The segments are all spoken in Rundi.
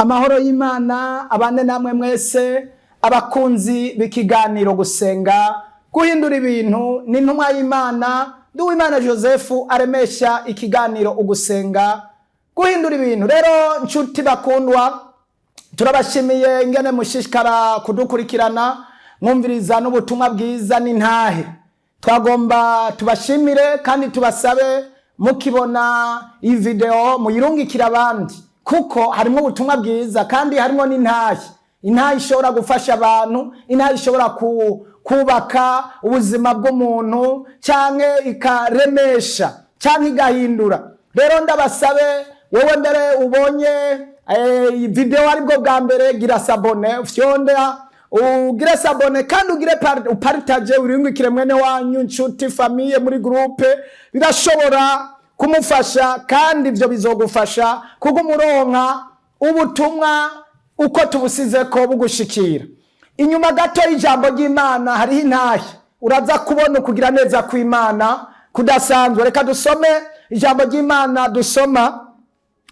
Amahoro y'Imana abane namwe mwese, abakunzi b'ikiganiro Gusenga Guhindura Ibintu. Ni intumwa y'Imana Nduwimana Joseph aremesha ikiganiro Ugusenga Guhindura Ibintu. Rero nshuti bakundwa, turabashimiye ingene mushishikara kudukurikirana, mwumviriza n'ubutumwa bwiza n'intahe. Twagomba tubashimire kandi tubasabe, mukibona iyi video muyirungikire abandi, kuko harimo ubutumwa bwiza kandi harimo n'intahe, intahe ishobora gufasha abantu, intahe ishobora kubaka ubuzima bw'umuntu canke ikaremesha canke igahindura. Rero ndabasabe, wewe mbere ubonye iyi video aribwo bwa mbere, gira s'abonner, fyonda ugire s'abonner kandi ugire upartage, urungikire mwene wanyu, inshuti, famille, muri groupe, birashobora kumufasha kandi ivyo bizogufasha kuguma uronka ubutumwa uko tubusize ko bugushikira. Inyuma gato y'ijambo ry'Imana hariho intahe, uraza kubona ukugira neza kw'Imana kudasanzwe. Reka dusome ijambo ry'Imana. Dusoma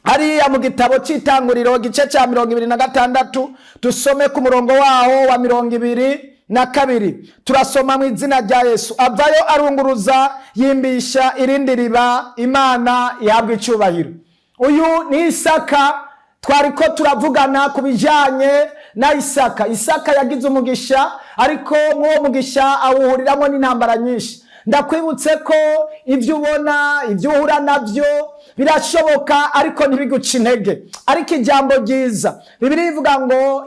hariya mu gitabo cy'Itanguriro, igice cya 26, dusome ku murongo waho wa 22. Turasoma mu izina rya Yesu. Avayo arunguruza, yimbisha irindi riba. Imana ihabwa icyubahiro. Uyu ni Isaka. Twariko turavugana ku bijanye na Isaka. Isaka yagize umugisha, ariko mw'uwo mugisha awuhuriramo n'intambara nyinshi. Ndakwibutse ko ibyo ubona, ibyo uhura nabyo birashoboka, ariko ntibiguce intege. Ariko ijambo ryiza, Bibiliya ivuga ngo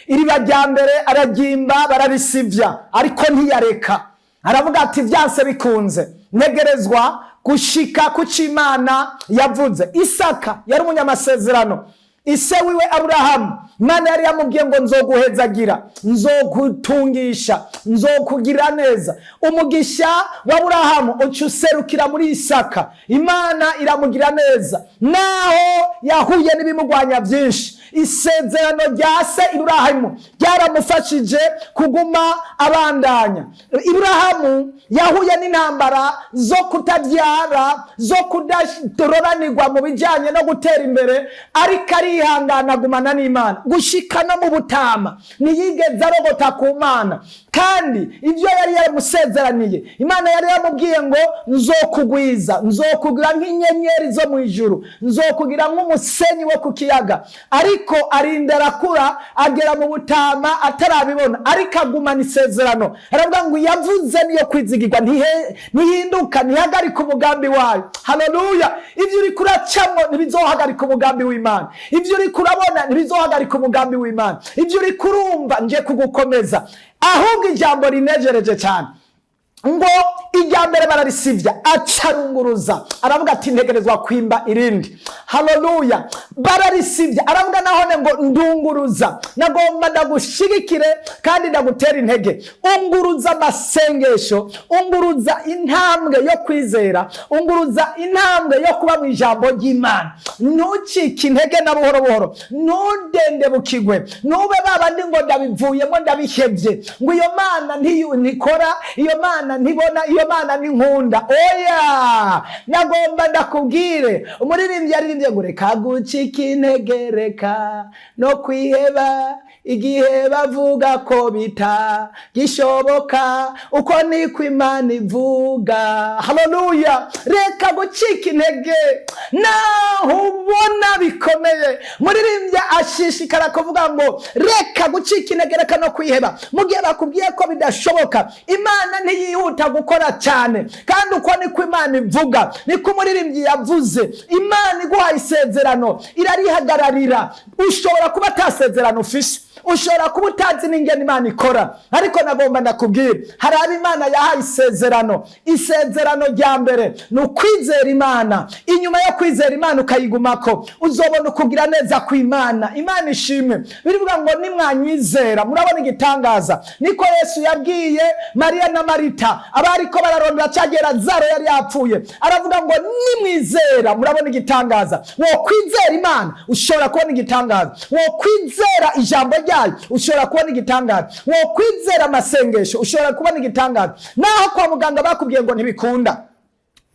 iriba rya mbere araryimba, bararisivya, ariko ntiyareka. Aravuga ati: "Byanse bikunze ntegerezwa gushika ku cyo Imana yavuze." Isaka yari umunyamasezerano. Ise wiwe Aburahamu, Imana yari yamubwiye ngo: "Nzoguhezagira, nzogutungisha, nzokugira neza." Umugisha wa Aburahamu uca userukira muri Isaka. Imana iramugira neza naho yahuye n'ibimugwanya byinshi. Isezerano rya se Iburahamu ryaramufashije kuguma abandanya. Iburahamu yahuye n'intambara zo kutabyara, zo kudaroranirwa mu bijyanye no gutera imbere, ariko arihangana, agumana n'Imana gushika no mu butama. Ntiyigeze arogota ku Mana kandi ibyo yari yaramusezeraniye. Imana yari yamubwiye ngo: "Nzokugwiza, nzokugira nk'inyenyeri zo mu ijuru, nzokugira nk'umusenyi wo ku kiyaga." Ariko arinda arakura, agera mu butama atarabibona, ariko agumana isezerano. Aravuga ngo: "Yavuze niyo kwizigirwa, ntihinduka, ntihagarika umugambi wayo." Haleluya! Ibyo uri kuracamwo ntibizohagarika umugambi w'Imana. Ibyo uri kurabona ntibizohagarika umugambi w'Imana. Ibyo uri kurumva, nje kugukomeza. Ahubwo ijambo rinejereje cyane, ngo irya mbere bararisivya, acarunguruza, aravuga ati: "Ntegerezwa kwimba irindi." Haleluya! Bararisivya, aravuga nahone ngo: "Ndunguruza." Nagomba ndagushigikire kandi ndagutera intege. Unguruza amasengesho, unguruza intambwe yo kwizera, unguruza intambwe yo kuba mu ijambo ry'Imana. Ntucike intege na buhoro buhoro, ntudendebukigwe, ntube babandi ngo: "Ndabivuyemo, ndabihevye," ngo: "Iyo Mana ntikora, iyo Mana ntibona, iyo Mana ntinkunda." Oya, nagomba ndakubwire, umuririmbyi yaririmbye ngo: "Reka gucika intege, reka no kwiheba igihe bavuga ko bitagishoboka, uko niko Imana ivuga." Haleluya! Reka gucika intege naho ubona bikomeye. Muririmbyi ashishikara kuvuga ngo: "Reka gucika intege, reka no kwiheba mu gihe bakubwiye ko bidashoboka." Imana ntiyihuta gukora cyane, kandi uko niko Imana ivuga, niko umuririmbyi yavuze. Imana iguhaye isezerano irarihagararira. Ushobora kuba atasezerano ufise, ushobora kuba utazi n'ingene Imana ikora, ariko nagomba ndakubwira, hari abo Imana yahaye isezerano. Isezerano rya mbere ni ukwizera Imana. Inyuma yo kwizera Imana ukayigumako, uzobona ukugira neza kw'Imana. Imana ishimwe. Birivuga ngo: "Nimwanyizera murabona igitangaza." Niko Yesu yabwiye Mariya na Marita abariko bararondera cyagihe Lazaro yari yapfuye. Aravuga ngo: "Nimwizera murabona igitangaza." Wokwizera Imana, ushobora kubona igitangaza. Wokwizera ijambo ryayo, ushobora kubona igitangaza. Wokwizera amasengesho, ushobora kubona igitangaza. Naho kwa muganga bakubwiye ngo ntibikunda.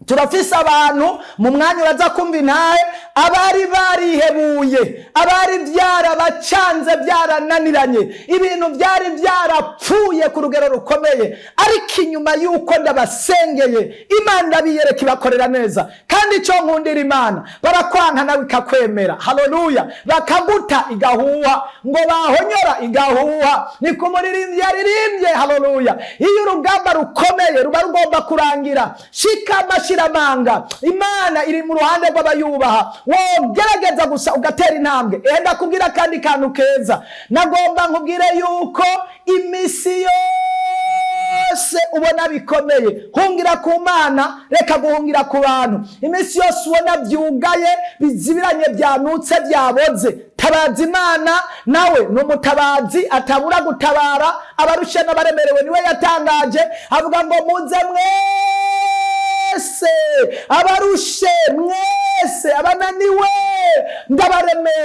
Turafise abantu mu mwanya uraza kumva intahe, abari barihebuye, abari byarabacanze, byarananiranye, ibintu byari byarapfuye ku rugero rukomeye, ariko inyuma y'uko ndabasengeye, Imana irabiyereka, ibakorera neza. Kandi icyo nkundira Imana, barakwanka nawe ikakwemera. Haleluya! Bakaguta igahuha, ngo bahonyora igahuha. Ni ku muririmbyi yaririmbye. Haleluya! Iyo urugamba rukomeye ruba rugomba kurangira, shikama, shiramanga, Imana iri mu ruhande rw'abayubaha. Wogerageza gusa ugatera intambwe. Enda kubwira akandi kantu keza, nagomba nkubwire yuko imisi yose ubona bikomeye, hungira ku Mana, reka guhungira ku bantu. Iminsi yose ubona byugaye, bizibiranye, byanutse, byaboze, tabaza Imana. Nawe ni umutabazi atabura gutabara abarushe n'abaremerewe. Niwe yatangaje avuga ngo: "Muze mwese abarushe, mwese abananiwe,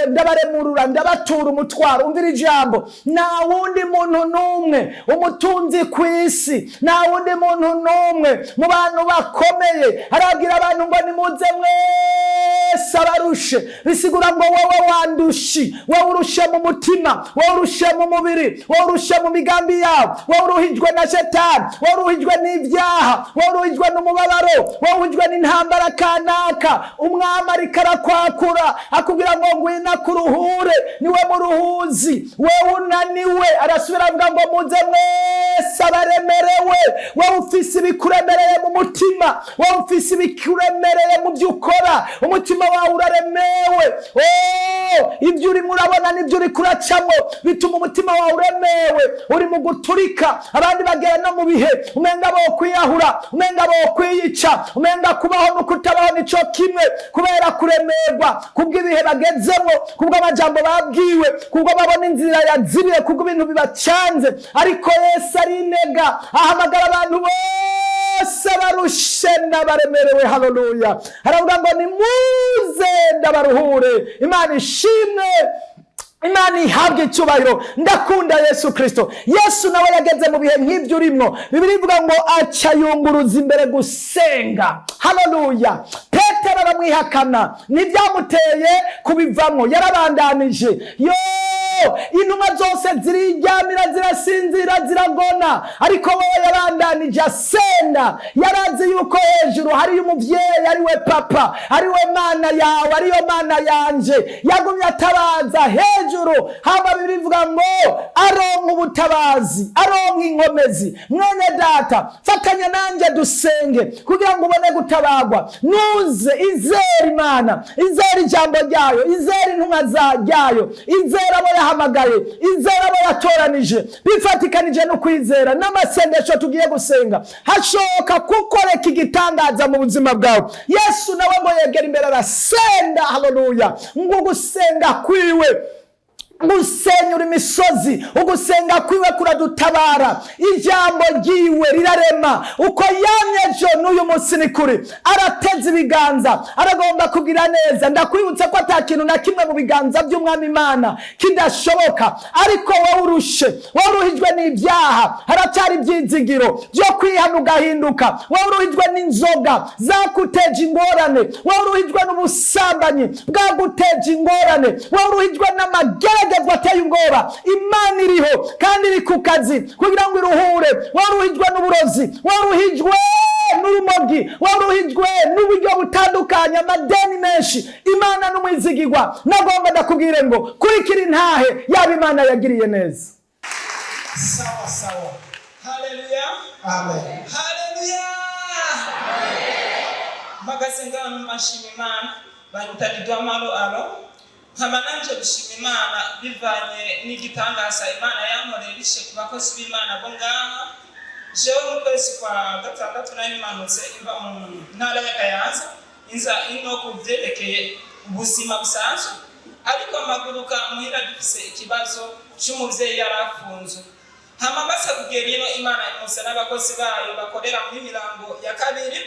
ndabaremurura, ndabatura umutwaro." Umvira ijambo: nta wundi muntu n'umwe umutunzi ku isi, nta wundi muntu n'umwe mu bantu bakomeye arabwira abantu ngo: "Nimuze mwese abarushe." Bisigura ngo wowe wandushi, wowe urushe mu mutima, wowe urushe mu mubiri, wowe urushe mu migambi yawe, wowe uruhijwe na Shetani, wowe uruhijwe n'ibyaha, wowe uruhijwe n'umubabaro, wowe uruhijwe n'intambara kanaka, Umwami ariko arakwakura, akubwira ngo: "Ngwino akuruhure." Niwe muruhuzi. Wewe unaniwe, arasubira avuga ngo: "Muze mwese abaremerewe." Wowe ufise ibikuremereye mu mutima, wowe ufise ibikuremereye mu byo ukora, umutima wawe uraremewe. Oh, ibyo urimo urabona n'ibyo uri kuracamo bituma umutima wawe uremewe, uri mu guturika. Abandi bagera no mu bihe umenga bo kwiyahura, umenga bo kwiyica, umenga kubaho no kutabaho nico kimwe, kubera kuremerwa kubw'ibihe bagezemo, kubw'amajambo babwiwe, kubwo babona inzira yazibiye, kubw'ibintu bibacanze. Ariko Yesu arinega, ahamagara abantu bose barushe n'abaremerewe. Haleluya! Aravuga ngo: "Nimuze ndabaruhure." Imana ishimwe, Imana ihabwe icyubahiro. Ndakunda Yesu Kirisito. Yesu nawe yageze mu bihe nk'ibyo urimo. Bibiri ivuga ngo aca yunguruza imbere gusenga. Haleluya! Petero aramwihakana, ntibyamuteye kubivamo, yarabandanije. Yo, intumwa zose ziriryamira, zirasinzira, ziragona, ariko wowe yabandanije asenda. Yarazi yuko hejuru hariyo umuvyeyi, ari we Papa, ari we Mana yawe, ariyo Mana yanje. Yagumye atabaza hejuru. Hama Bibiri ivuga ngo aronka ubutabazi, aronka inkomezi. Mwene data, fatanya nanjye dusenge kugira ngo ubone gutabagwa. Nuze izere Imana, izere ijambo ryayo, izere intumwa ryayo, izere abo yahamagaye, izere abo yatoranije. Bifatikanije no kwizera n'amasengesho tugiye gusenga, hashoboka kukoreka igitangaza mu buzima bwawe. Yesu nawe ngo yegera imbere arasenda. Haleluya! Ngo gusenga kwiwe gusenyura imisozi, ugusenga kwiwe kuradutabara. Ijambo ryiwe rirarema. Uko yamye ejo, n'uyu munsi ni kuri. Arateze ibiganza, aragomba kugira neza. Ndakwibutsa ko ata kintu na kimwe mu biganza by'Umwami Imana kidashoboka. Ariko wowe urushe, wowe uruhijwe n'ibyaha, haracyari ibyizigiro byo kwihana ugahinduka. Wowe uruhijwe n'inzoga zakuteje ingorane, wowe uruhijwe n'ubusambanyi bwaguteje ingorane, wowe uruhijwe n'amageragezwa ateye ubwoba, Imana iriho kandi iri ku kazi kugira ngo iruhure. Wowe uruhijwe n'uburozi, wowe uruhijwe n'urumogi, wowe uruhijwe n'uburyo butandukanye, amadeni menshi, Imana n'umwizigirwa. Nagomba ndakubwire ngo kurikira intahe yaba Imana yagiriye neza. Sawa sawa. Haleluya. Amen. Haleluya. Mpagaze ngaho nshima Imana. Banyita Didwamaro alo, nkaba nanje gushima Imana bivanye n'igitangaza Imana yankoreye bishe ku bakozi b'Imana bo ngaha. Jewe mu kwezi kwa gatandatu nari manutse imva mu ntara ya Kayanza, inza ino ku byerekeye ubuzima busanzwe, ariko mpaguruka muhira dufise ikibazo c'umuvyeyi yari afunzwe. Hama maze kugera ino, Imana imusa n'abakozi bayo bakorera muri Mirango ya kabiri,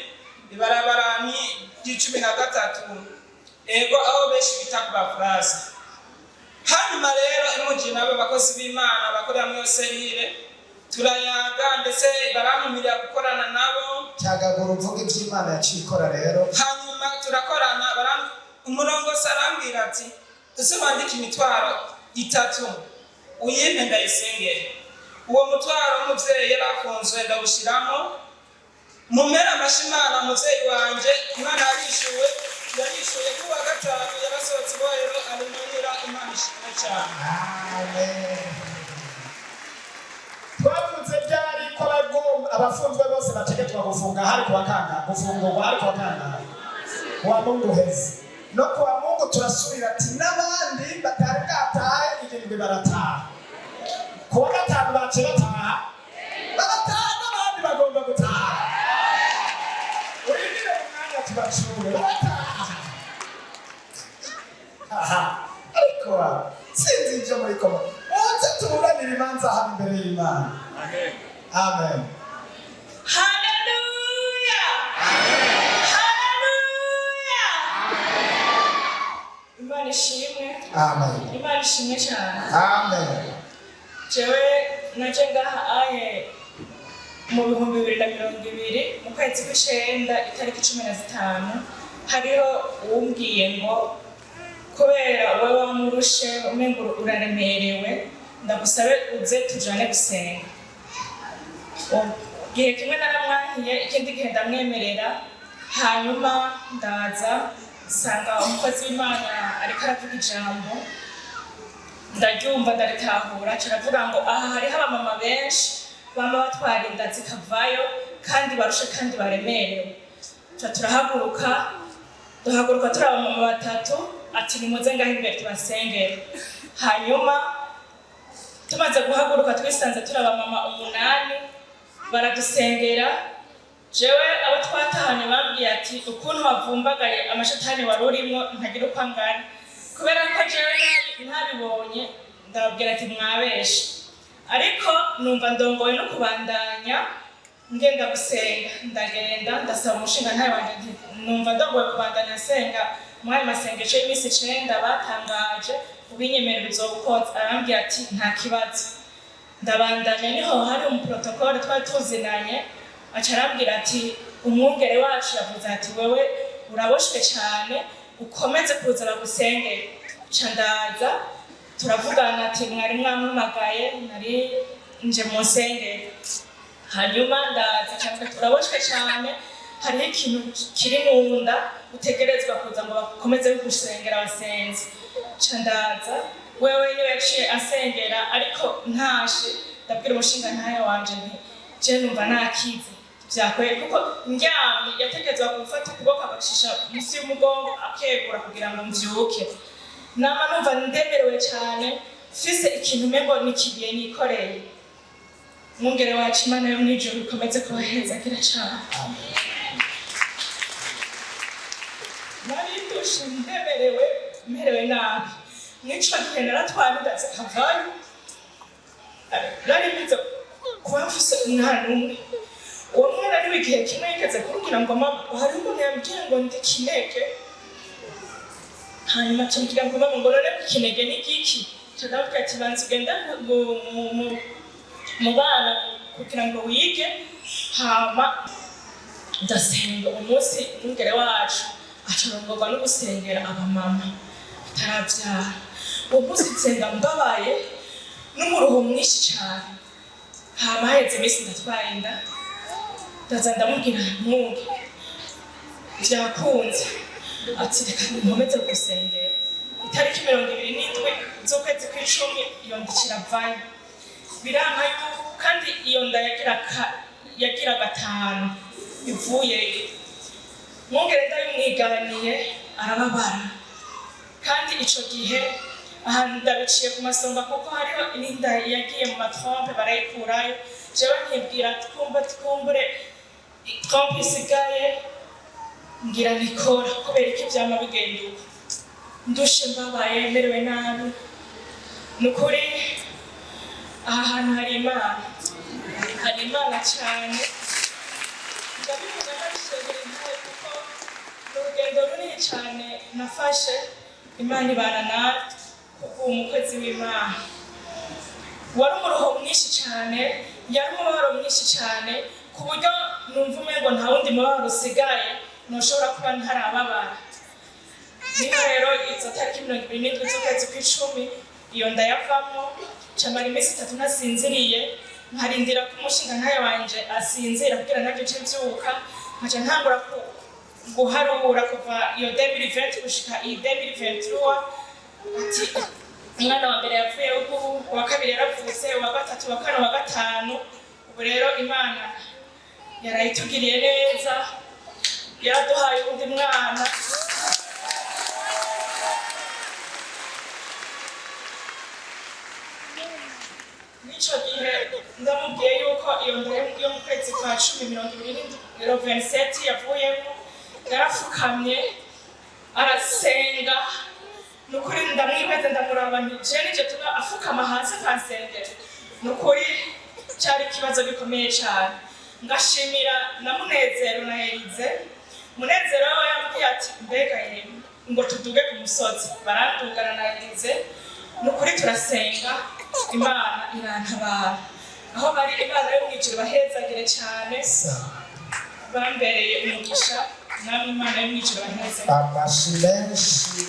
ibarabara ni ry'icumi na gatatu, ego, aho benshi bita ku Bafurasi. Hanyuma rero imuji nabo bakozi b'Imana bakorera muri iyo serire, turayaga, ndetse barantumirira gukorana nabo. Cyagagura uvuga iby'Imana yaciye ikora rero. Hanyuma turakorana, umurongozi arambwira ati: "Ese wandike imitwaro itatu uyimpe ndayisengere." Uwo mutwaro w'umuvyeyi yari afunzwe ndawushiramo. Mumere amashi Imana, umuvyeyi wanje Imana yarishuwe, yarishuye. Kuwa gatanu yarasohotse ibohero, ari muhira. Imana ishimwe cyane. Amen. Twavuze ryari ko abafunzwe bose bategetswe gufunga? Hari kuwa kangahe gufungurwa? Hari kuwa kangahe? Kuwa Mungu hezi no kuwa Mungu turasubira ati n'abandi batari bwatahe irindwi barataha. Kuwa gatanu baciye bataha, barataha, n'abandi bagomba gutaha. Urindire mu mwanya tubacure, barataha. Aha ariko sinzi ibyo muri koma, muze tuburanire imanza hano imbere y'Imana. Amen. Haleluya! Haleluya! Imana ishimwe. Amen. Imana ishimwe cyane. Amen. Jewe naje ngaha aye mu 2020, mu kwezi kw'icenda, itariki 15. Hariho uwumbwiye ngo kubera wowe wamurushe, umengo uraremerewe, ndagusabe uze tujane gusenga. Gihe kimwe naramwahiye, ikindi gihe ndamwemerera. Hanyuma ndaza nsanga umukozi w'Imana ariko aravuga ijambo, ndaryumva, ndaritahura. Caravuga ngo aha hariho abamama benshi bama batwara inda zikavayo, kandi barushe kandi baremerewe. Ca turahaguruka, duhaguruka turi abamama batatu, ati: "Nimuze ngaho imbere tubasengere." Hanyuma tumaze guhaguruka twisanze turi abamama umunani, baradusengera. Jewe abo twatahanye bambwiye ati: "Ukuntu wavumbagaye, amashatani wari urimwo ntagira uko angana." Kubera ko jewe ntabibonye, ndababwira ati: "Mwabeshe." Ariko numva ndongoye no kubandanya ngenda gusenga. Ndagenda ndasaba umushinga ntawe wanje nti: "Numva ndongoye kubandanya nsenga muri ayo masengesho y'iminsi 9 batangaje, ubinyemerera uzobukoze." Arambwira ati: "Nta kibazo." Ndabandanya. Niho hari umuprotokole twari tuzinanye, aca arambwira ati: "Umwungere wacu yavuze ati wewe uraboshwe cyane, ukomeze kuza bagusengere." Ca ndaza, turavugana ati: "Mwari mwampamagaye, nari nje mu nsengero." Hanyuma ndaza cyane, turaboshwe cyane, hariho ikintu kiri mu nda, utegerezwa kuza ngo bakomeze gusengera abasenzi. Ca ndaza, wewe niwe yaciye asengera. Ariko ntashe ndabwira umushinga ntayo wanje nti: "Je numva nakize vyakweye," kuko ndyamye yategerezwa gufata ukuboko agacisha munsi y'umugongo, akegura kugira ngo mvyuke. Nama numva ndemerewe cyane, mfise ikintu umengo nikigiye nikoreye. Mwungere wacu, Imana yo mw'ijuru ikomeze kubahezagira cane. Nari ndushe, ndemerewe, merewe nabi. Mw'ico gihe naratwara inda zikavayo. Nari mbize kuba mfise umwana umwe. Uwo mwana niwe igihe kimwe yigeze kumbwira ngo: "Mama, hariho umuntu yambwiye ngo ndi kinege." Hanyuma acambwira ngo: "Mama," ngo: "none ikinege ni giki?" Ca ndamubwira ati: "Banza ugende mu bana kugira ngo wige." Hama ndasenga. Uwo munsi umwungere wacu acarongorwa no gusengera abamama bataravyara. Uwo munsi nsenga mbabaye n'umuruho mwinshi cane. Hama haheze iminsi ndatwaye inda, ndaza ndamubwira: "Mwunge, vyakunze." Ati: "Reka nkomeze gusengera." Itariki 27 z'ukwezi kw'icumi iyo nda iravayo. Biranka yuko kandi iyo nda yagira gatanu ivuyeyo. Mwungere ndabimwiganiye arababara. Kandi ico gihe ahantu ndabiciye ku masonga, kuko hariho n'inda yagiye mu ma trompes barayikurayo. Jewe nkibwira twumva twumbure trompe isigaye, ngira nikora kubera iki vyama bigenda uko, ndushe, mbabaye, merewe nabi. Ni ukuri aha hantu hari Imana, hari Imana cyane. Ndabivuga nabishegera intahe, kuko ni urugendo runini cyane nafashe. Imana ibana natwe kuko uwo mukozi w'Imana wari umuruho mwinshi cyane, yari umubabaro mwinshi cyane ku buryo Numva umengo nta wundi mubabaro usigaye ntushobora kuba ntarababara. Niho rero izo tariki 27 z'ukwezi kw'icumi iyo ndayavamo, camara iminsi 3 ntasinziriye, nkarindira ko umushinga ntayo wanje asinzira kugira nabyo nce mvyuka, nkaca ntangura guharura kuva iyo 2020 gushika iyi 2023, ati umwana wa mbere yavuye ubu, uwa kabiri yaravutse, uwa gatatu, uwa kane, uwa gatanu. Ubu rero Imana yarayitugiriye neza, yaraduhaye uwundi mwana. N'ico gihe ndamubwiye yuko iyo nda yo mu kwezi kwa cumi 27 yavuyemo, yarafukamye arasenga. Nukuri ndamwihweze, ndamuraba nti je nije tuma afukama hasi akansengera. Nukuri cari ikibazo gikomeye cane. Ngashimira na Munezero na Elize. Munezero we yambwiye ati mbega yemwe ngo tuduge ku musozi, barandugana na Elize. Nukuri turasenga, Imana irantabara. Aho bari, Imana yo mw'ijuru bahezagire cane, bambereye umugisha. Namwe Imana yo mw'ijuru bahezagire. Amashi menshi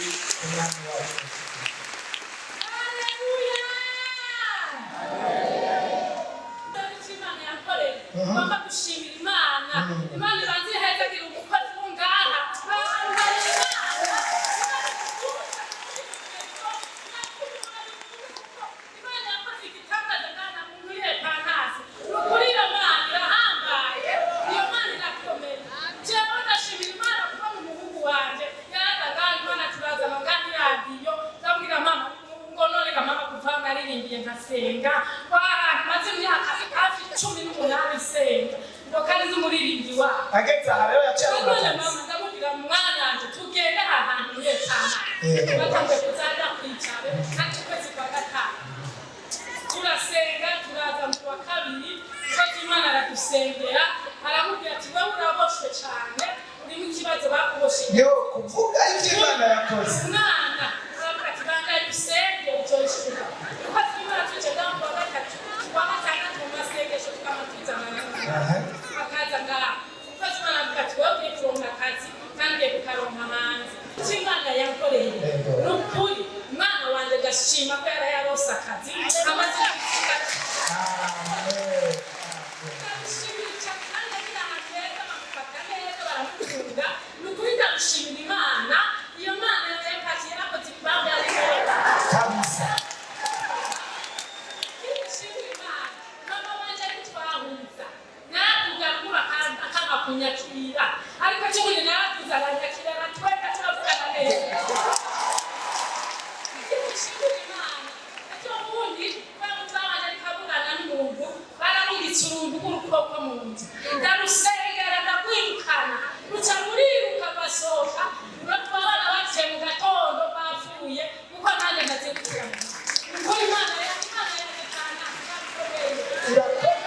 umwami wacu. Haleluya! Icyo Imana yakoreye. Ngomba gushimira Imana. Imana ibanze ihezagira umukozi wo ngaha. Bambaye Imana. Imana yakoze igitangaza ngaha muntu uri hepantasi. Ni ukuri iyo Mana irahambaye. Iyo Mana irakomeye. Jewe ndashimira Imana kuba mu muhungu wanje. Yaraza ngaha, Imana turazana ngaha iradiyo. Ndabwira mama ngo none ga mama kuva naririmbiye nkasenga maze imyaka hafi 18 nsenga ngo kandi nzi umuririmbyi wabo. Ageze aha rero yaciye None aronka akazi. mama ndamubwira mwana wanje tugende aha hantu muri etana. Yego. Batanguye kuzaza kwicara kandi ukwezi kwa gatanu turasenga, turaza mu wa kabiri, umukozi w'Imana aradusengera, aramubwira ati wowe uraboshwe cyane, urimo ikibazo bakuboshe. Yo kuvuga ibyo Imana yakoze. Umwana aravuga ati bangaye usenge uzoshika. Umukozi w'Imana tuje ngaho ku wa gatatu, ku wa gatandatu mu masengesho tukama tuzanana akaza ngaha. Umukozi w'Imana avuga ati wowe ugiye kuronka akazi kandi ugiye kukaronka hanze. Icyo Imana yankoreye ni ukuri, umwana wanjye ndashima ko yarayarose akazi amaze gushika. Amen. Ndamushimira cyane kandi agira ahantu heza bamufata neza baramukunda. Ni ukuri ndamushimira Imana. Iyo Mana yampaye yarakoze ibibanza yari neza. Kabisa. Ndashimira Imana. Mama wanje ntitwahuza, naraduga kuba akanga kunyakira, ariko cy'ubundi naraduza aranyakira, aratweka, turavugana neza. Ndashimira Imana. Icyo ubundi bamutwabanje ariko avugana n'umuntu, bararungitse uruntu rw'urukoko mu nzu, ndarusengera ndagwirukana, ruca ruriruka basohoka. Abana baciye mu gatondo bapfuye kuko nanjye maze gukura. Ukuri Imana Imana yanjye cyane irakomeye. Irakomeye.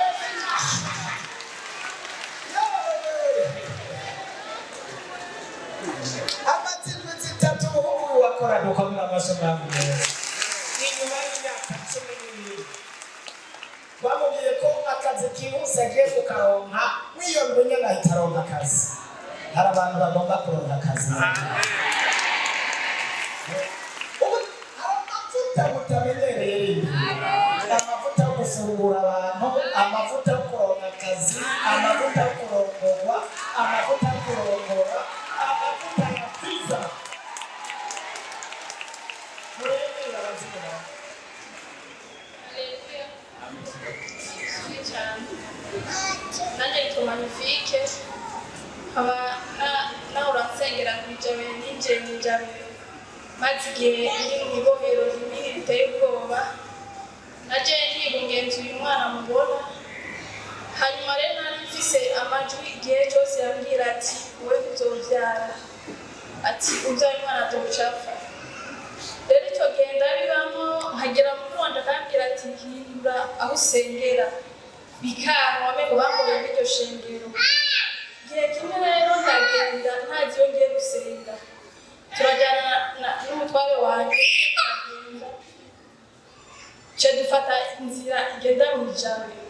Amatsindwi zitatu umuhungu wakora dukomera amashyi mwami mwiza. Inyuma y'imyaka 12 bamubwiye ko akazi kihuse agiye kukaronka, mw'iyo ndwi nyene ahita aronka akazi. Hari abantu bagomba kuronka akazi. Ubu hari amavuta mutamenyereye rindi, amavuta yo gufungura abantu, amavuta yo kuronka akazi, amavuta yo kurongorwa, amavuta yo kurongora, amavuta ya visa. Muremera abazimu. Haleluya. Ishimwe cyane. Nanjye nitwa Magnifique, nkaba nahora nsengera ku Ijabiro, ninjiye mu Ijabiro maze igihe ndi mu ibohero rinini riteye ubwoba. Naje nibungenza uyu mwana mubona. Hanyuma rero nari mfise amajwi igihe cyose yambwira ati wowe uzovyara, ati ubyaye umwana azoca. Rero icyo gihe ndabibamo, nkagera mukuru wanje akambwira ati hindura aho usengera, bikanka, wamengo bamboye muri iryo shengero. Igihe kimwe rero ndagenda ntazi iyo ngiye gusenga, turajyana n'umutware wanjye, turagenda ce dufata inzira igenda mu Ijabiro.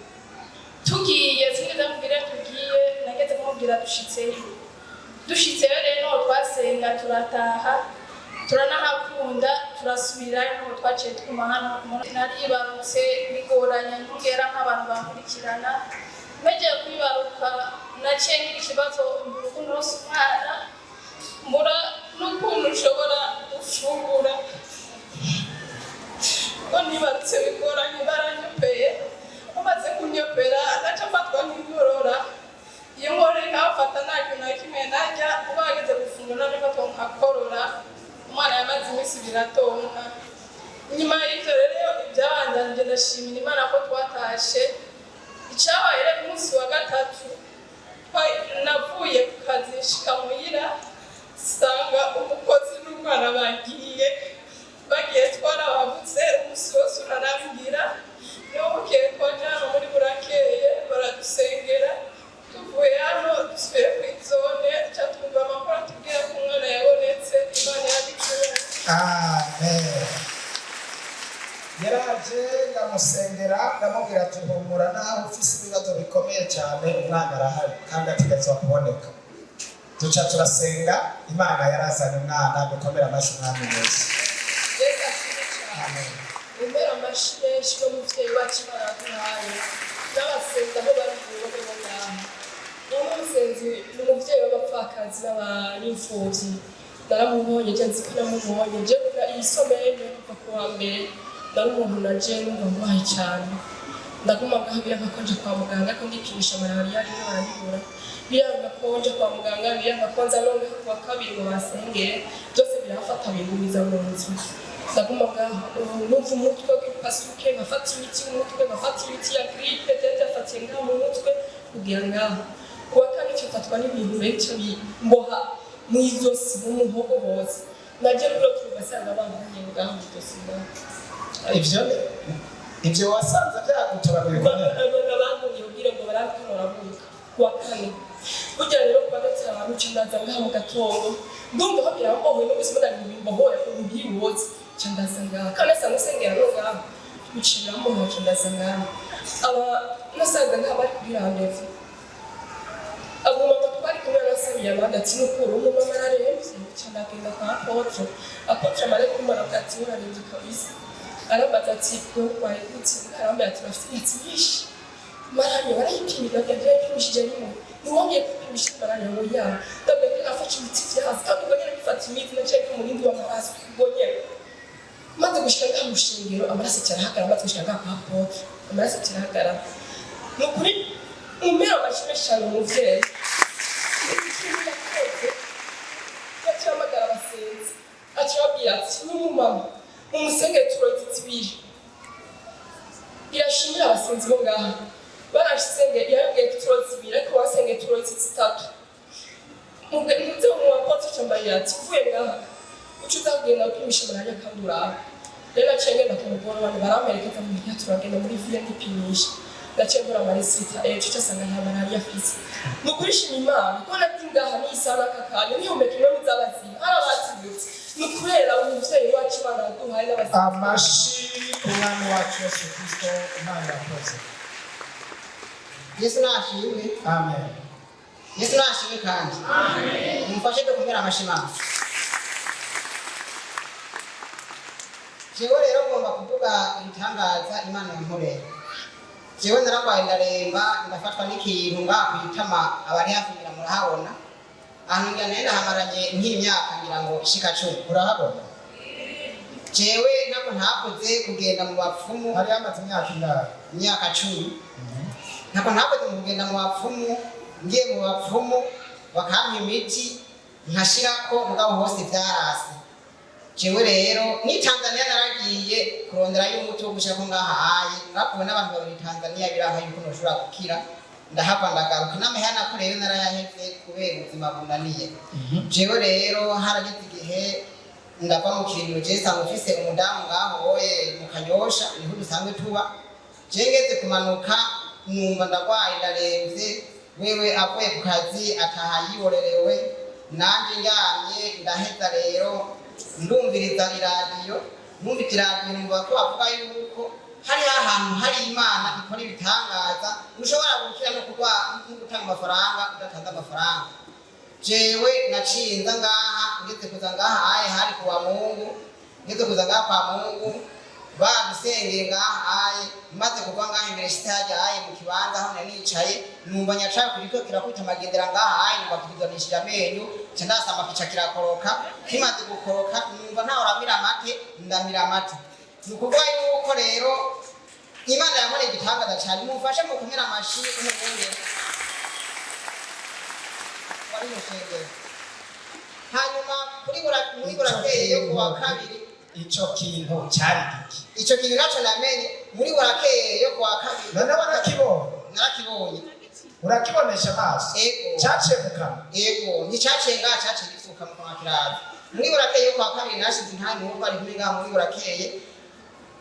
Tugiye, sinigeze mubwira tugiye, nageze kumubwira dushitseyo. Dushitseyo rero twasenga, turataha, turanahakunda, turasubirayo. Nuko twaciye tuguma hano. Naribarutse bigoranye, ntugera nk'abantu bankurikirana. Megiye kwibaruka naciye ngira ikibazo, mbura ukuntu nonsa umwana, mbura n'ukuntu nshobora gufungura, ko nibarutse bigoranye. Baranyopeye, bamaze kunyopera naca mfatwa n'inkorora. Iyo nkorora ikamfata, nta kintu na kimwe narya. Uba wageze gufungura naca mfatwa nkakorora. Umwana yamaze iminsi 2 atonka. Nyuma y'ibyo rero, ibyabandanije, ndashimira Imana ko twatashe. Icyabaye rero, umunsi wa gatatu navuye ku kazi, nshika muhira nsanga umukozi n'umwana bagiye. Bagiye twarababutse umunsi wose, urarambwira. Niwo bukeye twaje hano muri burakeye, baradusengera. Tuvuye hano dusubiye kuri zone, ca twumva amakuru atubwira ko umwana yabonetse. Imana yabicuye. Amen. Yaraje, ndamusengera, ndamubwira ati: "Humura, naho ufise ibibazo bikomeye cyane, umwana arahari kandi ategerezwa kuboneka." Duca turasenga, Imana yarazanye umwana. Dukomere amashyi Umwami Yesu. Yesu ashimwe cyane. Amen. Umera amashyi menshi n'umuvyeyi wacu Imana yaduhaye, n'abasenzi aho bari mu bo ngaho. Uwo musenzi ni umuvyeyi w'abapfakazi n'ab'imfuvyi. Naramubonye, je nzi ko namubonye. Je iyi semaine kuva ku wa mbere nari umuntu naje numva ndwaye cyane, ndaguma ngaho, biranga ko nja kwa muganga, ariko ndipimisha malariya rimwe barabibura. Biranga ko nja kwa muganga, biranga ko nza nongeho ku wa kabiri ngo basengere, byose birafata bingumiza mu nzu. Ndaguma ngaho, numva umutwe w'ipasuke, nkafata imiti y'umutwe, nkafata imiti ya grippe. Byari byafatiye ngaho mu mutwe kugira ngaho. Ku wa kane mfatwa n'ibintu benshi bimboha mu izosi, mu muhogo hose. Nagiye kuri ugasanga bamboheye ngaho mu izosi ngaho. Ivyo wasanze byagutobaguye bikomeye? Bantumye kugira ngo barantonora buka ku wa kane. Burya rero ku wa gatanu nca ndaza ngaha mu gatondo, ndumva ko birambohoye, numvise umenga ni bimbohoye ukuntu byibuze, nca ndaza ngaha kandi nasanze nsengera no ngaho, bica birambohora, nca ndaza ngaha. Aba nasanze ngaha bari kuri rendez-vous. Abo mama twari kumwe nasabiye abandi ati: "Nukuri umumama araremvye." Nca ndagenda kwa apôtre. Apôtre amare kumara avuga ati: "Uraremvye kabisa." Arambaza ati: "Wewe urwaye gute?" Arambwira ati: "Bafite imitsi myinshi, malariya barayipimira." Ndagenda yayipimishije rimwe, ntiwongeye kwipimisha malariya ngo ya. Ndabwira ko nafashe imiti vyaza, kandi ubwo nyene ngifata imiti naciye ku murindi w'amaraso. Ubwo nyene maze gushika ngaha mu shengero, amaraso cyarahagarara. Maze gushika ngaha kwa apôtre, amaraso cyarahagarara. Ni ukuri umera amashyi menshi cyane umuvyeyi. Ikintu yakoze, yaciye ahamagara abasenzi, aciye ababwira ati: "N'umumama mumusengere turozi zibiri." Irashimira abasenzi bo ngaha barasenge. Yarabwiye turozi zibiri, ariko basengeye turozi zitatu. Muze mu apôtre cambarira ati: "Uvuye ngaha uca uza kugenda upimisha malariya kandi urabe." Rero naciye ngenda ku mugoroba, baramperekeza mu mirya, turagenda muri ville ndipimisha. Naciye mbura ama résultats ejo, casanga nta malariya afise. Ni ukuri shima Imana ko nari ngaha n'isaha n'aka kanya nihumeka imwe muz'abazima hari abazibutse. Ni ukubera umuvyeyi wacu Imana yaduhaye n'abasenzi. Amashi ku Mwami wacu Yesu Kristo. Imana yakoze. Yesu nashimwe. Amen. Yesu nashimwe kandi mumfashe dukomere amashi Imana. Jewe rero ngomba kuvuga ibitangaza Imana yankorera. Jewe naragwaye, ndaremba, ndafatwa n'ikintu ngaha kwitama. Abari hafi ngira murahabona ahantu ngira nari nahamaranye nk'imyaka ngira ngo ishika 10. Urahabona? Jewe ntabwo ntakoze kugenda mu bapfumu. Hari hamaze imyaka ingahe? Imyaka 10. Ntabwo ntakoze mu kugenda mu bapfumu. Ngiye mu bapfumu bakampa imiti nkashirako, mugabo hose vyarase. Jewe rero ni Tanzania naragiye kuronderayo umuti wo gushirako ngaha aye, narakuwe n'abantu babiri Tanzania, biranka yuko noshobora gukira. Ndahava ndagaruka, n'amahera nakoreyo narayahevye kubera ubuzima bunaniye. Jewe rero harageze igihe ndava mu Kirimiro. Je nsanga mfise umudamu ngaho woye mu Kanyosha, niho dusanzwe tuba. Je ngeze kumanuka numva ndagwaye, ndaremvye. Wewe avuye ku kazi ataha yiborerewe, nanje ndyamye. Ndaheza rero ndumviriza iradiyo. Numvise iradiyo, numva ko bavuga yuko Hari ahantu hari Imana ikora ibitangaza, ushobora gukira no kurwara no gutanga amafaranga udatanze amafaranga. Jewe nacinza ngaha, ngeze kuza ngaha aye hari kuwa Mungu, ngeze kuza ngaha kwa Mungu badusengeye ngaha aye, maze kuva ngaha imbere shite hajya aye mu kibanza aho nari nicaye, numva nyacaye kiriko kirakubita amagendera ngaha aye, numva kikizanishije amenyo, nca ndasama kica kirakoroka. Kimaze gukoroka numva ntawe uramira amate, ndamira amate. Ni ukuvuga yuko rero Imana yankoreye igitangaza cyane. Mumfashe mukomere amashi umubungere wari mushengero. Hanyuma kuri muri burakeye yo kuwa kabiri, Ico kintu cyari giki? Ico kintu naco namenye muri burakeye yo kuwa kabiri. None warakibonye? Narakibonye. Urakibonesha amaso? Ego. Cyaciye mu kanwa? Ego, nticaciye ngaha, caciye gipfuka mu kanwa kiraza. Muri burakeye yo kuwa kabiri nashize intani nuko ari kumwe ngaha muri burakeye,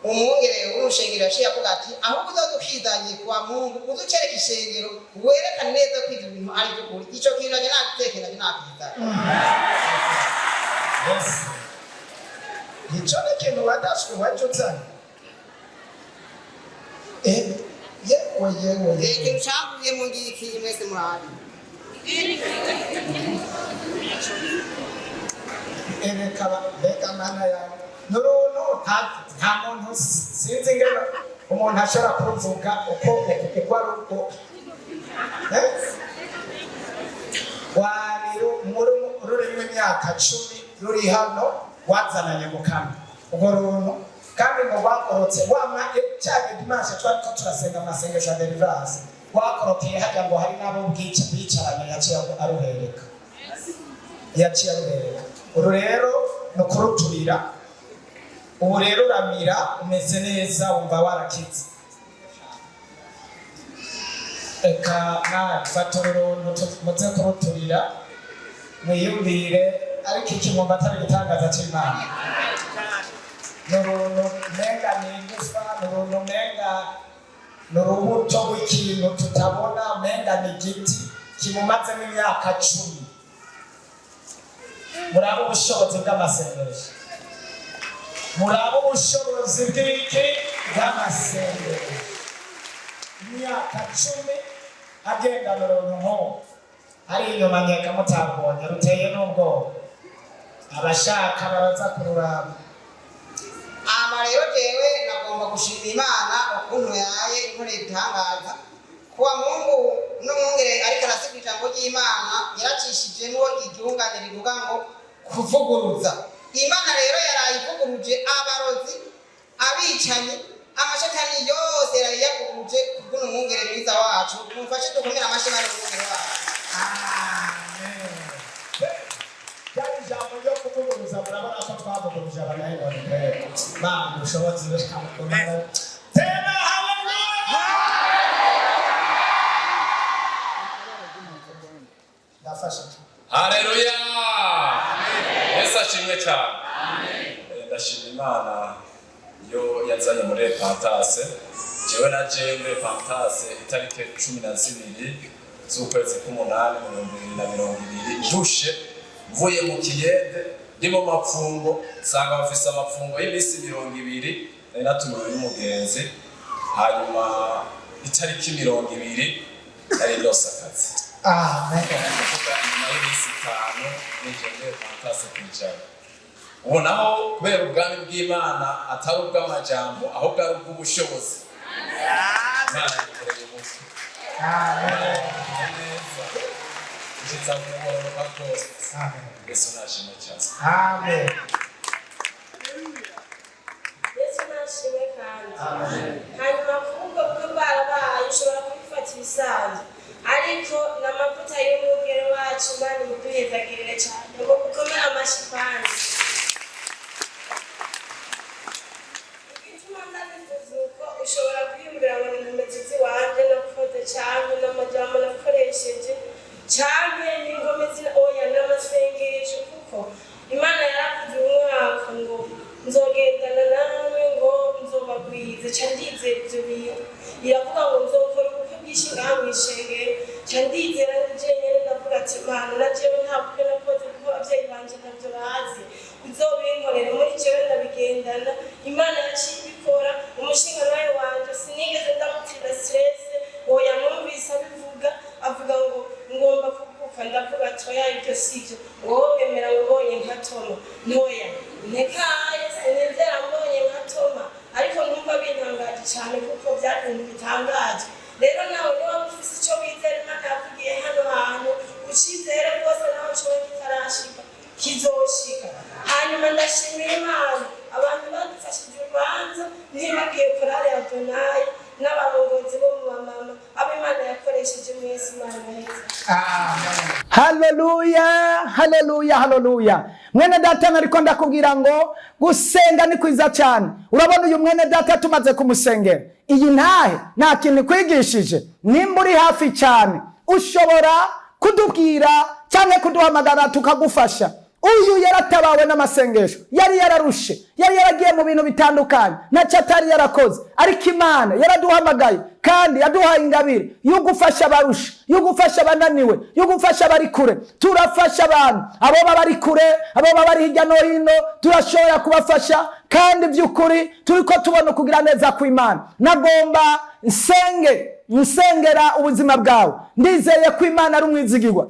umwungere w'urushengero yaciye avuga ati ahubwo uzoze ukizanye kwa Mungu, uze ucereka ishengero, werekane neza ko ivyo bintu ari ivy'ukuri. Ico kintu naje nagitekeye, naje nakizanye. Yes. Ico ni ikintu wadashwe waje uzanye. Yewe yewe yewe. Ikintu cavuyemo ngiki, mwese murabi. Ereka mbega mana yawe, n'uruntu nta muntu, sinzi ingene umuntu ashobora kuruvuga uko uko ari uko. Eh? Wari rurimo imyaka 10 ruri hano, wazananye mu kanwa urwo runtu, kandi ngo rwakorotse wamwa cya dimanche twariko turasenga amasengesho ya deliverance, rwakorokeye hajya ngo hari n'abo bicaranye, yaciye aruhereka, yaciye aruhereka. Uru rero ni ukuruturira. Ubu rero uramira umeze neza, wumva warakize. Reka nawe fata uru runtu muze kuruturira mwiyumvire, ariko iki mwumva atari igitangaza c'Imana? Ni uruntu umenga ni igufa, ni uruntu umenga ni urubuto rw'ikintu tutabona, umenga ni igiti kimumazemo imyaka 10. Murabe ubushobozi bw'amasengesho, murabe ubushobozi bw'iki? Bw'amasengesho. Imyaka 10 agendana uruntu nk'ubu ari inyuma, nkeka mutabonye, ruteye n'ubwoba, abashaka baraza kururaba. Ama rero jewe nagomba gushima Imana ukuntu yaye inkoreye ibitangaza. Kuwa Mungu n'umwungere ariko arasigura ijambo ry'Imana, yaracishijemo iryungane rivuga ngo kuvuguruza. Imana rero yarayivuguruje abarozi, abicanyi, amashetani yose yarayavuguruje kubw'uno mwungere mwiza wacu. Mumfashe dukomere amashi bari umwungere wacu. Amen. Ryari ijambo ryo kuvuguruza, murabona ko twavuguruje abadayimoni pe. Mana ubushobozi bukomeye. Tena haleluya. Ndafashe. Haleluya! Yesu ashimwe cyane. Ndashima Imana yo yazanye muri Repentance. Jewe naje muri Repentance itariki 12 z'ukwezi k'umunani mu 2020, ndushe mvuye mu kiyede, ndi mu mapfungo, nsanga bafise amapfungo y'iminsi 20, nari natumiwe n'umugenzi. Hanyuma itariki 20 nari ndose akazi. Amen. Kuvuga inyuma y'iminsi 5 ninjiye muri Repentance kwicara. Ubu naho kubera ubwami bw'Imana atari ubw'amajambo ahubwo ari ubw'ubushobozi, Imana yikoreye umutwe. Amen. Neza nshitsa kugororoka rwose. Amen. Yesu nashimwe cyane. Amen. Yesu nashimwe kandi. Amen. Hanyuma kubwo bwo barabaye ushobora kubifata ibisanzwe, ariko n'amavuta y'umwungere wacu, Imana imuduhezagirire cyane ngo mukomere amashyi. Kandi igituma ndabivuze uko, ushobora kwiyumvira ngo ni inkomezi z'iwanje nakoze cyangwa n'amajambo nakoresheje cyangwa n'inkomezi. Oya, n'amasengesho, kuko Imana yaravuze umwaka ngo nzogendana namwe, ngo nzobagwiza, ca ndizera ivyo bintu. Iravuga ngo nzokora ubukwe bwinshi ngaha mw'ishengero, ca ndizera jenyene. Ndavuga ati Mana, na jewe nta bukwe nakoze kuko abavyeyi banje ntavyo bazi, uzobinkorere. Muri jewe ndabigendana, Imana yaciye. kubikora. Umushingantahe wanje sinigeze ndamutera stress, oya. Numvise abivuga, avuga ngo ngomba kugufa, ndavuga ati: "Oya, ibyo sibyo." Ngo wowe wemera ngo ubonye nka Toma? Ntoya ntekaye, sinizera mbonye nka Toma, ariko numva bintangaje cyane kuko byari ibintu bitangaje. Rero nawe niba ufise icyo wizera Imana yavugiye hano hantu, ucizere rwose, nawe coba kitarashika kizoshika. Hanyuma ndashimira Imana, abantu badufashije urubanza, ntibagiye korale ya Donayi n'abarongozi bo mu bamama, abo Imana yakoresheje mwese, Imana neza. Haleluya, haleluya, haleluya! Mwene data, nariko ndakubwira ngo gusenga ni kwiza cyane. Urabona uyu mwene data tumaze kumusengera, iyi ntahe nta kintu ikwigishije. Nimba uri hafi cyane, ushobora kudubwira cyangwa kuduhamagara tukagufasha. Uyu yaratabawe n'amasengesho, yari yararushe, yari yaragiye mu bintu bitandukanye, ntacyo atari yarakoze, ariko Imana yaraduhamagaye kandi yaduhaye ingabire yo gufasha abarusha, yo gufasha abananiwe, yo gufasha abari kure. Turafasha abantu, abo baba bari kure, abo baba bari hirya no hino, turashobora kubafasha. Kandi by'ukuri turi ko tubona ukugira neza kw'Imana. Nagomba nsenge, nsengera ubuzima bwawe. Ndizeye ko Imana ari umwizigirwa,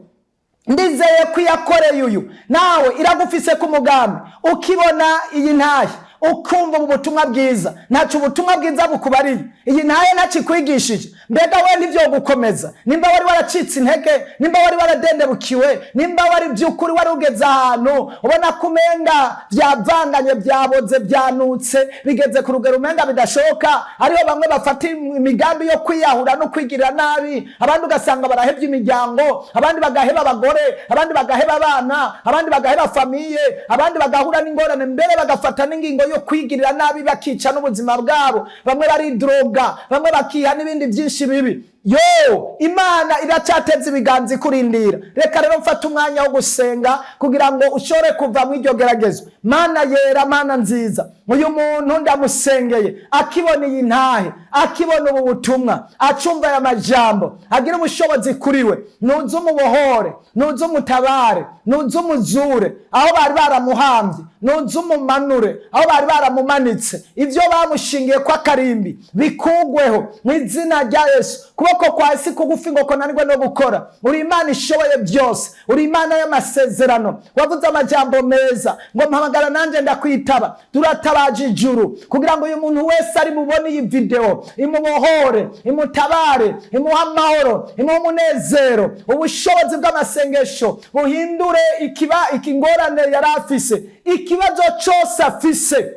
ndizeye ko iyakoreye uyu nawe iragufise ku mugambi. Ukibona iyi ntahe, ukumva ubu butumwa bwiza, ntacyo ubutumwa bwiza bukubariye? Iyi ntahe ntacyo ikwigishije? Mbega we ntibyo gukomeza? Nimba wari waracitse intege, nimba wari waradendebukiwe, nimba wari by'ukuri wari ugeze ahantu ubona ko umenga byavanganye, byaboze, byanutse, bigeze ku rugero umenga bidashoboka, ariho bamwe bafata imigambi yo kwiyahura no kwigirira nabi, abandi ugasanga barahebye imiryango, abandi bagaheba abagore, abandi bagaheba abana, abandi bagaheba famille, abandi bagahura n'ingorane, mbere bagafata n'ingingo yo kwigirira nabi, bakica n'ubuzima bwabo, bamwe baridroga, bamwe bakiha n'ibindi byinshi bibi. Yo Imana iracyateza ibiganza ikurindira. Reka rero mfate umwanya wo gusenga kugira ngo ushobore kuva mu iryo geragezo. Mana yera, Mana nziza, uyu muntu ndamusengeye. Akibona iyi ntahe, akibona ubu butumwa, acumva aya majambo, agira ubushobozi kuri we. Nuze umubohore, nuze umutabare, nuze umuzure aho bari baramuhambye, nuze umumanure aho bari baramumanitse. Ibyo bamushingiye ko akarimbi bikugweho mu izina rya Yesu. Kuboko kwa si kugufi ngo konanirwe no gukora. Uri Imana ishoboye byose, uri Imana y'amasezerano. Wavuze amajambo meza ngo: "Mpamagara nanjye ndakwitaba." Turatabaje ijuru kugira ngo uyu muntu wese ari bubone iyi video imubohore, imutabare, imuhe amahoro, imuhe umunezero. Ubushobozi bw'amasengesho buhindure ikiba ikingorane yari afise, ikibazo cyose afise,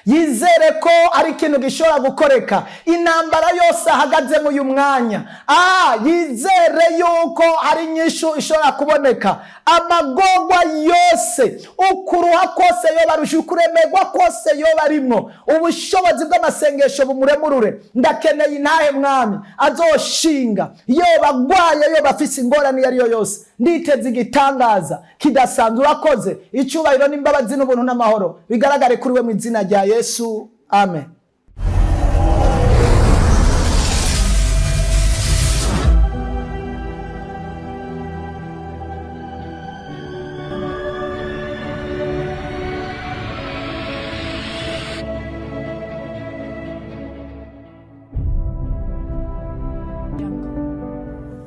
yizere ko ari ikintu gishobora gukoreka. Intambara yose ahagazemo uyu mwanya, yizere yuko hari inyishu ishobora kuboneka. Amagorwa yose, ukuruha kose yoba arusha, ukuremerwa kose yoba arimwo, ubushobozi bw'amasengesho bumuremurure. Ndakeneye intahe, Mwami, azoshinga. Yoba agwaye, yoba afise ingorane iyo ari yo yose, nditeze igitangaza kidasanzwe. Urakoze. Icyubahiro n'imbabazi n'ubuntu n'amahoro bigaragare kuri we mu izina rya Yesu, amen.